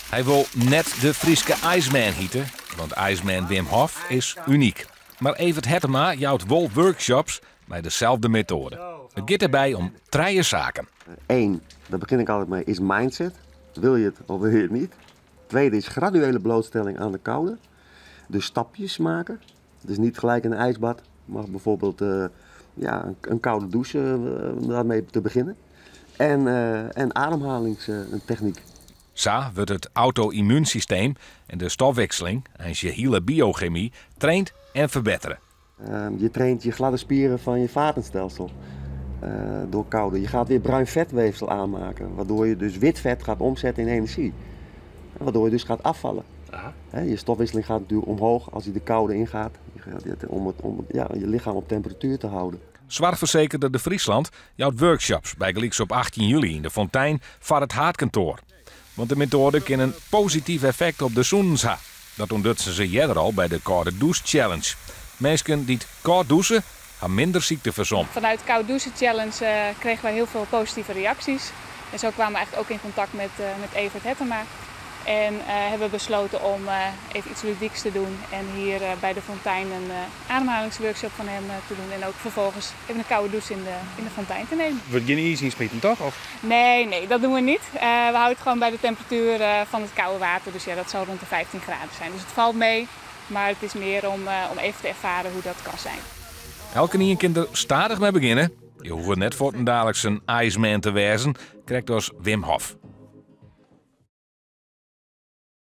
Hy wol net de Fryske Iceman hite, want Iceman Wim Hof is unyk. Mar Evert Hettema jout wol workshops mei deselde metoade. It giet dêrby om trije saken. Eén, daar begin ik altijd mee, is mindset. Wil je het of wil je het niet? Tweede is graduele blootstelling aan de koude. Dus stapjes maken. Dus niet gelijk in een ijsbad, maar bijvoorbeeld ja, een koude douche daarmee te beginnen. En ademhalingstechniek. Sa wurdt it auto-ymmuunsysteem en de stofwikseling, eins je hiele biochemy, traind en ferbettere. Je traint je gladde spieren van je vatenstelsel door koude. Je gaat weer bruin vetweefsel aanmaken, waardoor je dus wit vet gaat omzetten in energie. Waardoor je dus gaat afvallen. Je stofwisseling gaat natuurlijk omhoog als je de koude ingaat. Je gaat dit om het, ja, je lichaam op temperatuur te houden. Soarchfersekerder De Friesland jout workshops, bygelyks op 18 july yn de Fontein foar it haadkantoar. Want de metoade kin in posityf effekt op de sûnens ha. Dat ûntdutsen se earder al by de Kâlde Dûs Challenge. Minsken dy't kâld dûse, ha minder syktefersom. Vanuit de Koude Douche Challenge kregen wij heel veel positieve reacties. En zo kwamen we eigenlijk ook in contact met Evert Hettema. En hebben we besloten om even iets ludieks te doen. En hier bij de Fontein een ademhalingsworkshop van hem te doen. En ook vervolgens even een koude douche in de fontein te nemen. Wurdt gjin iis ynsmiten, toch? Of? Nee, dat doen we niet. We houden het gewoon bij de temperatuur van het koude water. Dus ja, dat zal rond de 15 graden zijn. Dus het valt mee, maar het is meer om even te ervaren hoe dat kan zijn. Elkenien kin der stadich mei begjinne. Je hoege net fuortendaliks in Iceman te wêzen, krekt as Wim Hof.